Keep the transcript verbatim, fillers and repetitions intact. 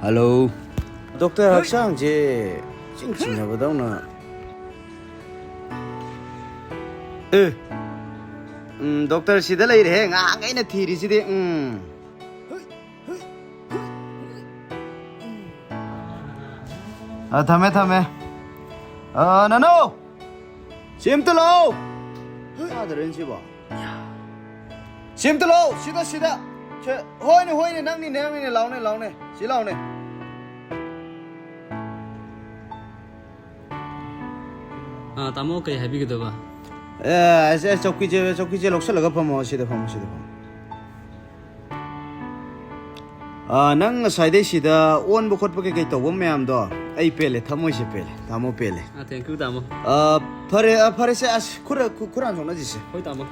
Hello. Doctor, ꯍꯛꯆꯥꯡꯁꯦ ꯏꯆꯤꯡ ꯆꯤꯡꯅꯕꯗꯧꯅ꯫ ꯑꯦ꯫ ꯎꯝ, doctor ꯁꯤꯗ ꯂꯩꯔꯦꯍꯦ, ꯉꯥꯏꯍꯥꯛ ꯑꯩꯅ ꯊꯤꯔꯤꯁꯤꯗꯤ꯫ ꯎꯝ꯫ ꯑ, ꯊꯝꯃꯦ, ꯊꯝꯃꯦ꯫ ꯑ, ꯅꯅꯨ! ꯁꯤ ꯑꯝꯇ ꯂꯥꯛꯑꯣ! ꯇꯥꯗ꯭ꯔꯦꯅꯦ ꯁꯤꯕꯣ꯫ ꯁꯤ ꯑꯝꯇ ꯂꯥꯛꯑꯣ! ꯁꯤꯗ, ꯁꯤꯗ! ꯁꯦ, ꯍꯣꯏꯅꯦ, ꯍꯣꯏꯅꯦ, ꯅꯪꯅꯤꯅꯦ, ꯅꯪꯅꯤꯅꯦ, ꯂꯥꯎꯅꯦ, ꯂꯥꯎꯅꯦ, ꯁꯤ ꯂꯥꯎꯅꯦ꯫ ꯑꯥ, ꯇꯥꯃꯣ, ꯀꯩ ꯍꯥꯏꯕꯤꯒꯗꯕ? ꯑꯦ, ꯑꯁ, ꯑꯁ, ꯆꯧꯀꯤꯁꯦ, ꯆꯧꯀꯤꯁꯦ ꯂꯧꯁꯜꯂꯒ ꯐꯝꯃꯣ, ꯁꯤꯗ ꯐꯝꯃꯣ, ꯁꯤꯗ ꯐꯝꯃꯣ꯫ ꯑꯥ, ꯅꯪ ꯉꯁꯥꯏꯗꯩ ꯁꯤꯗ ꯑꯣꯟꯕ ꯈꯣꯠꯄ ꯀꯩꯀꯩ ꯇꯧꯕ ꯃꯌꯥꯝꯗꯣ ꯑꯩ ꯄꯦꯜꯂꯦ, ꯊꯃꯣꯏꯁꯦ ꯄꯦꯜꯂꯦ, ꯇꯥꯃꯣ ꯄꯦꯜꯂꯦ꯫ ꯑꯥ, thank you, ꯇꯥꯃꯣ꯫ ꯑꯥ, ꯐꯔꯦ, ꯑꯥ, ꯐꯔꯦꯁꯦ, ꯑꯁ, ꯈꯨꯔ-, ꯈꯨ-, ꯈꯨꯔꯥꯟ ꯁꯣꯛꯅꯁꯤꯁꯦ꯫ ꯍꯣꯏ, ꯇꯥꯃꯣ꯫